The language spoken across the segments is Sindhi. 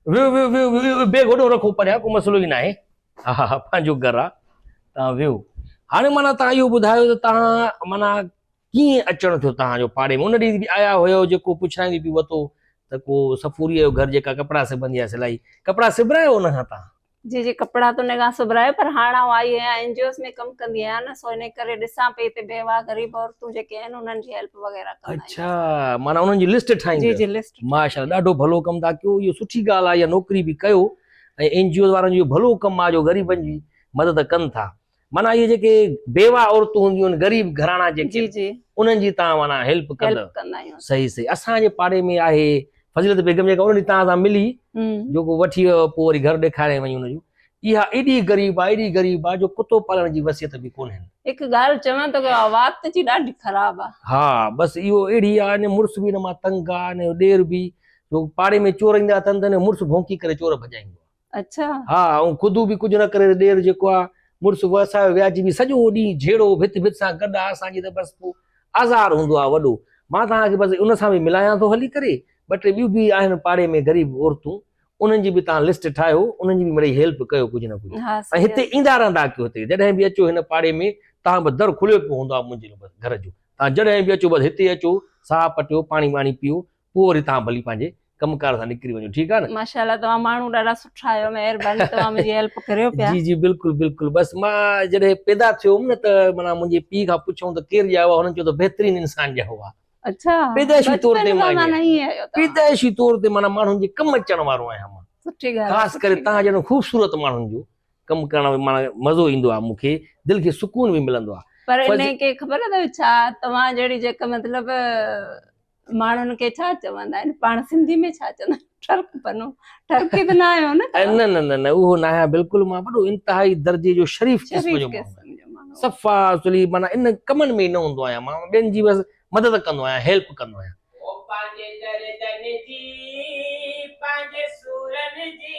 ويهو ويهو ويهو ويهو بيگ هوڏو رکو پريان ڪو مسئلو ئي ناهي. ها ها پنهنجو گهر آ توهان ويهو. هاڻي معنيٰ توهان اهو ٻڌايو ته توهان معنيٰ ڪيئن اچڻ ٿيو توهان جو پاڙي ۾ ان ڏينهن به آيا هيو جيڪو پڇرائيندي پي وتو ته ڪو صفوريء جو گهر جيڪا ڪپڙا سبندي آ سلائي ڪپڙا سبرايو ان کان توهان؟ جي جي ڪپڙا ته ان کان سبرايو پر هاڻ آئون آئي آهيان اين جي اوز ۾ ڪم ڪندي آهيان نه سو انهي ڪري ڏسان پئي ته بيواهه غريب عورتون جيڪي آهن انهن جي هيلپ وغيره ڪندا آهيون. اڇا معنيٰ انهن جي لسٽ ٺاهيندي جي جي لسٽ. ماشاءالله ڏاڍو ڀلو ڪم ٿا ڪيو اهو سٺي ڳالهه آهي اها نوڪري به ڪيو ۽ اين جي اوز وارن جو اهو ڀلو ڪم آهي جو غريبن جي مدد ڪن ٿا معنيٰ اهي جيڪي بيواهه عورتون هونديون آهن غريب گهراڻا جيڪي جي جي انهن جي توهان معنيٰ هيلپ ڪندا هيلپ ڪندا آهيون. صحيح صحيح اسان جي پاڙي ۾ آهي فضيلت بيگم جيڪا ان ڏينهن توهان سان ملي جو ڪو وٺي ويو پوء وري گهر ڏيکاريائين وڃي ان جو اها ايڏي غريب آ ايڏي غريب آ جو ڪتو پالڻ جي وصيت به ڪونهين. هڪ ڳالهه چوان توکي اها وات جي ڏاڍي خراب آ. ها بس اهو اهڙي آ ان مڙس به ان مان تنگ آ ان جو ڏير به جو پاڙي ۾ چور ايندا اٿن ته ان جو مڙس ڀونڪي ڪري چور ڀڄائيندو آ. اڇا. ها ۽ خودو به ڪجهه نه ڪري ته ڏير جيڪو آ مڙس وسايو وياجي به سڄو ڏينهن جهيڙو ڀت ڀت سان گڏ آ اسان جي ته بس پوء آزار هوندو آ وڏو. مان توهان کي بس ان سان به ملايان ٿو هلي ڪري ٻه ٽي ٻيون به آهن پاڙي ۾ غريب عورتون انهن جي به توهان لسٽ ٺاهيو انهن جي به مڙئي هيلپ ڪيو ڪجهه نه ڪجهه ها ۽ صحيح هتي ايندا رهندا ڪيو هتي جڏهن به اچو هن پاڙي ۾ توهان به در کليو پيو هوندو آ منهنجي بس گهر جو توهان جڏهن به اچو بس هتي اچو ساهه پٽيو پاڻي واڻي پيو پوء وري توهان ڀلي پنهنجي ڪم ڪار سان نڪري وڃو ٺيڪ آ نه. ماشاءالله توهان ماڻهو ڏاڍا سٺا آهيو مهرباني توهان منهنجي هيلپ ڪريو پيا. جي جي بلڪل بلڪل بس مان جڏهن پيدا ٿيو هوم نه ته معنيٰ منهنجي پيء کان پڇيو ته ڪير ڄائو آ هنن چيو ته بهترين انسان ڄائو آ. اڇا پيدائشي طور تي بچپن مان کان معنيٰ ائين ائين آهيو توهان. پيدائشي طور تي معنيٰ ماڻهن جي ڪم اچڻ وارو آهيان مان. سٺي ڳالهه آ خاص ڪري سٺي توهان ڳالهه. جهڙن خوبصورت ماڻهن جو ڪم ڪرڻ ۾ معنيٰ مزو ايندو آ مون کي دل کي سڪون به ملندو آ. پر انهي کي خبر اٿو ڇا توهان جهڙي جيڪا مطلب ماڻهن کي ڇا چوندا آهن پاڻ سنڌي ۾ ڇا چوندا آهن ٺرڪ پنو ٺرڪي ته نه آهيو نه نه نه نه نه اهو نه آهيان بلڪل مان وڏو انتهائي درجي جو شريف قسم جو ماڻهو صفا اصلي معنيٰ ان ڪمن ۾ نه هوندو آهيان مان ٻين جي بس مدد ڪندو آهيان هيلپ ڪندو آهيان. او پنهنجي دردن جي پنهنجي سورن جي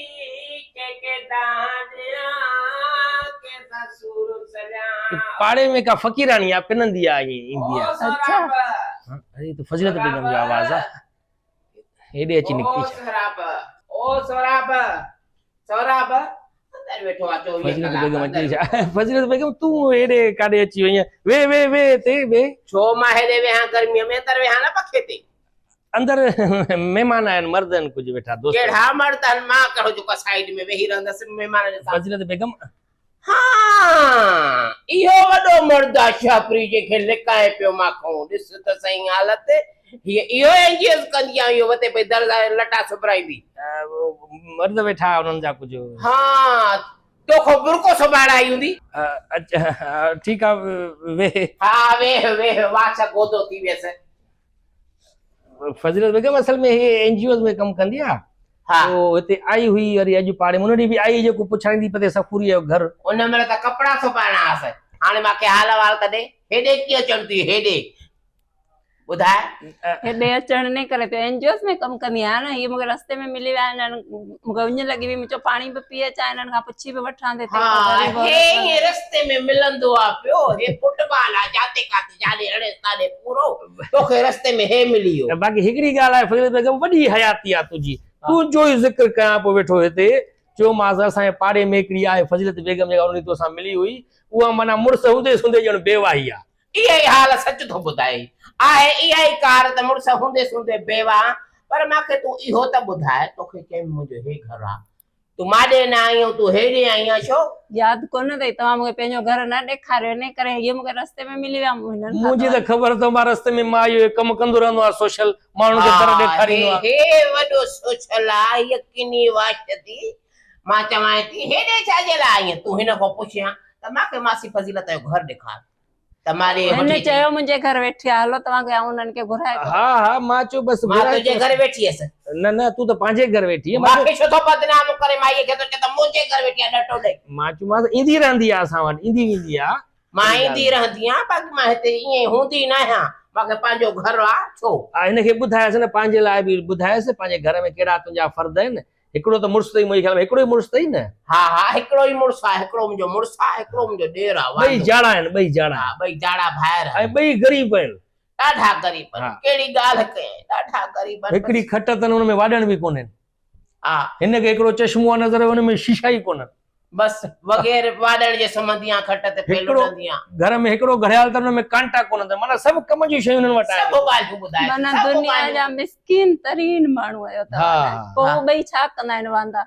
ڪنهن کي دانهن ڏيان ڪنهن سان سور سليان. پاڙي ۾ ڪا فقيراڻي آ پنندي آ ائين ايندي آ. او سهراب. هي ته فضيلت بيگم جو آواز آ هيڏي اچي نڪتي او سهراب او سهراب سهراب اندر ويٺو آ 24 فضيلت ڪلاڪ بيگم اندر اچي فضيلت بيگم تون هيڏي ڪاڏي اچي وئين وي وي وي تي وي. ڇو مان هيڏي ويهان گرمي ۾ اندر ويهان نه پکي تي. اندر مهمان آهن مرد آهن ڪجهه ويٺا دوست. ڪهڙا مرد آهن مان ڪهڙو جيڪو سائيڊ ۾ ويهي رهندس مهمانن سان. فضيلت بيگم ها اهو وڏو مرد آ شهپري جنهن کي لڪائين پيو ماکئون ڏس ته سهين حالت هيء اهو اين جي اوز ڪندي آ اهو وتي پئي در لٽا سبرائيندي. مرد ويٺا انهن جا ڪجهه. ها توکان برقعو سبائڻ آئي هوندي. ٺيڪ آ ويهه. ها ويهه ويهه واڇ گودو ٿي ويس. فضيلت بيگم اصل ۾ هي اين جي اوز ۾ ڪم ڪندي آ ها تو هتي آئي هئي وري اڄ پاڙي ۾ ان ڏينهن به آئي جيڪو پڇائيندي پتي سفوري جو گهر. ان مهل ته ڪپڙا سبائڻا هئس هاڻي مان کي حال احوال ته ڏي هيڏي ڪيئن اچڻ ٿي هيڏي ٻڌاء. هيڏي اچڻ انهي ڪري ٿيو اين جي اوز ۾ ڪم ڪندي آهيان نه هي مون کي رستي ۾ ملي ويا هنن مون کي اڃ لڳي هئي مون چيو پاڻي به پي اچان هنن کان پڇي به وٺان ته هتي ها ڪو غريب هي عورت ائين وغيره. رستي ۾ ملندو آ پيو هي فٽبال آ جاتي ڪاتي جاڏي هڻيس تاڏي پورو توکي رستي ۾ هي ملي ويو. باقي هڪڙي ڳالهه آهي فضيلت بيگم وڏي حياتي آ تنهنجي تنهنجو ئي ذڪر ڪيان پيو ويٺو هتي چيومانس اسان جي پاڙي ۾ هڪڙي آهي فضيلت بيگم جيڪا ان ڏينهن توسان ملي هئي اها معنيٰ مڙس هوندي سوندي ڄڻ بيواهي آ. اها ئي حال سچ ٿو ٻڌائي. آهي اها ئي ڪار ته مڙس هوندي سوندي بيواهه پر مان کي تون اهو ته ٻڌاء توکي چيم منهنجو هي گهر آ تون ماڏي نه آئين ۽ تون هيڏي آئين آن ڇو؟ ياد ڪونه اٿئي توهان مون کي پنهنجو گهر نه ڏيکاريو انهي ڪري هيء مون کي رستي ۾ ملي ويا مون هنن کان منهنجي ته توهان. خبر اٿو مان رستي ۾ مان اهو ڪم ڪندو رهندو آهيان سوشل ماڻهن کي در ها ڏيکاريندو هي آهيان. هي وڏو سوشل آ هيء ڪني واش ٿي مان چوانء ٿي هيڏي ڇا جي لاء آئين تون هن کان پڇين ها ته مان کي ماسي فضيلت جو گهر ڏيکار. ته مان ڏي هن وٺي اچ. چيو منهنجي گهر ويٺي آ هلو توهان کي آئون انهن کي گهرائي ٿو. ها ها مان چيو بس مان گهرائي تنهنجي ٿو. گهر ويٺي هيس. نه نه تون ته پنهنجي گهر ويٺي هئين. مان کي ڇو ٿو بدنام ڪرين مائيء کي ٿو چئين ته منهنجي گهر ويٺي آ ڏٽو ڏئي. مان چيومانس ايندي رهندي آ اسان وٽ ايندي ويندي آ. مان ايندي رهندي آهيان باقي مان هتي ائين هوندي ناهيان مان کي پنهنجو گهر آ ڇو. هن کي ٻڌايس نه پنهنجي لاء به ٻڌايس پنهنجي گهر ۾ ڪهڙا تنهنجا فرد آهن هڪڙو ته مڙس اٿئي منهنجي خيال ۾ هڪڙو ئي مڙس اٿئي نه؟ ها ها هڪڙو ئي مڙس آهي هڪڙو منهنجو مڙس آهي هڪڙو منهنجو ڏير آهي ٻئي جاڙا آهن ٻئي جاڙا ها ٻئي جاڙا ڀائر آهن ۽ ٻئي غريب آهن ڏاڍا غريب آهن ڪهڙي ڳالهه ڪيائين ڏاڍا غريب آهن هڪڙي کٽ اٿن ان ۾ واڏڻ به ڪونهن. ها. هن کي هڪڙو چشمو آ نظر ان ۾ شيشا ئي ڪونهن. بس بغير واڏڻ جي سمهندي آن کٽ تي پئي هڪڙو لڏندي آن. گهر ۾ هڪڙو گهڙيال ته ان ۾ ڪانٽا ڪونهن ته معنيٰ سڀ ڪم جون شيون هنن وٽ آهن. سڀ ڳالهيون ٻڌائي ٿي، معنيٰ سڀ دنيا ڳالهيون. جا مسڪين ترين ماڻهو آهيو ها، توهان. ها. پوء هو ٻئي ڇا ڪندا آهن واندا؟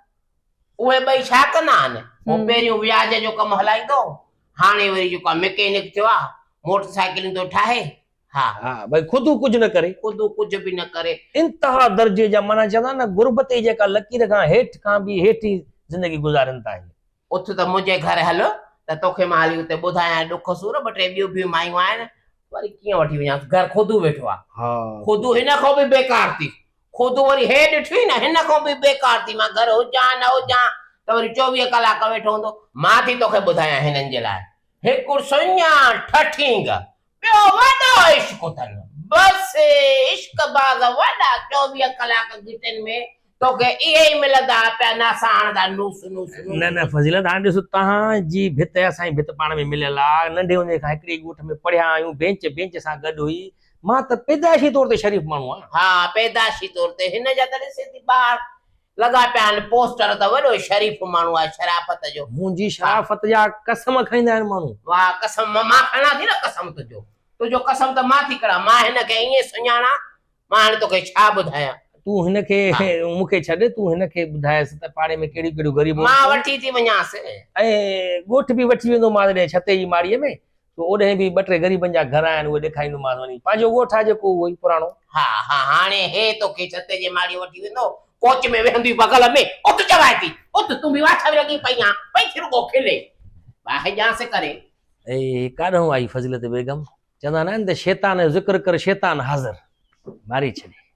اهي ٻئي ڇا ڪندا آهن؟ هو هم. پهريون وياج جو ڪم هلائيندو هو، هاڻي وري جيڪو آهي مڪينڪ ٿيو آهي، موٽر سائيڪلون ٿو ٺاهي. ها. ها ڀئي خود هو ڪجهه نه ڪري. خود هو ڪجهه به نه ڪري. انتها درجي جا معنيٰ چوندا آهن نه غربت جي جيڪا لڪير کان هيٺ کان به هيٺ ئي زندگي گذارين ٿا اهي. اٿ ته منهنجي گهر هل ته توکي مان هلي اتي ٻڌايان ڏک سور، ٻه ٽي ٻيون به مايون آهن، وري ڪيئن وٺي وڃانس، گهر خودو ويٺو آهي. ها. خودو هن کان به بيڪار ٿي. خودو وري هي ڏٺي نه هن کان به بيڪار ٿي، مان گهر هجان نه هجان ته وري 24 ڪلاڪ ويٺو هوندو. مان ٿي توکي ٻڌايان هنن جي لاء هڪ سڃاڻ ٺٺينگ، ٻيو وڏو عشق اٿن. بس عشق باز وڏا 24 ڪلاڪ گهٽين ۾ توکي اهي ئي ملندا پيا ناسا هڻندا نوس نوس نوس. نه نه فضيلت هاڻي ڏس توهان جي ڀت ۽ اسان جي ڀت پاڻ ۾ مليل آ ننڍي هوندي کان هڪڙي ڳوٺ ۾ پڙهيا آهيون بينچ بينچ سان گڏ هئي مان ته پيدائشي طور تي شريف ماڻهو آهيان. ها پيدائشي طور تي هن جا ته ڏسين ٿي ٻار لڳا پيا آهن پوسٽر ته وڏو شريف ماڻهو آهي شرافت جو. منهنجي شرافت جا قسم کائيندا آهن ماڻهو. واهه قسم مان کڻان ٿي نه قسم تنهنجو تنهنجو قسم ته مان ٿي کڻان مان هن کي ائين سڃاڻان مان هاڻي توکي ڇا ٻڌايان. تون هن کي مون کي ڇڏ، تون هن کي ٻڌايس ته پاڙي ۾ ڪهڙيون ڪهڙيون غريب مان عورتون. وٺي ٿي وڃانس. ۽ ڳوٺ به وٺي ويندومانس هيڏانهن ڇتي جي ماڙيء ۾، سو اوڏانهن به ٻه ٽي غريبن جا گهر آهن، اهي ڏيکاريندومانس وڃي. پنهنجو ڳوٺ آهي جيڪو اهو ئي پراڻو. ها ها هاڻي هي توکي ڇتي جي ماڙيء وٺي ويندو، ڪوچ ۾ ويهندي بغل ۾، اٿ چوائي ٿي، اٿ تون به واڇ ۾ لڳي پئي آن، پئي ٿي رڳو کلي. باهه ڄانس ڪري. اي ڪاڏهون آئي فضيلت بيگم؟ چوندا نه آهن ته شيطان جو ذڪر ڪر شيطان حاضر. ماري ڇڏي.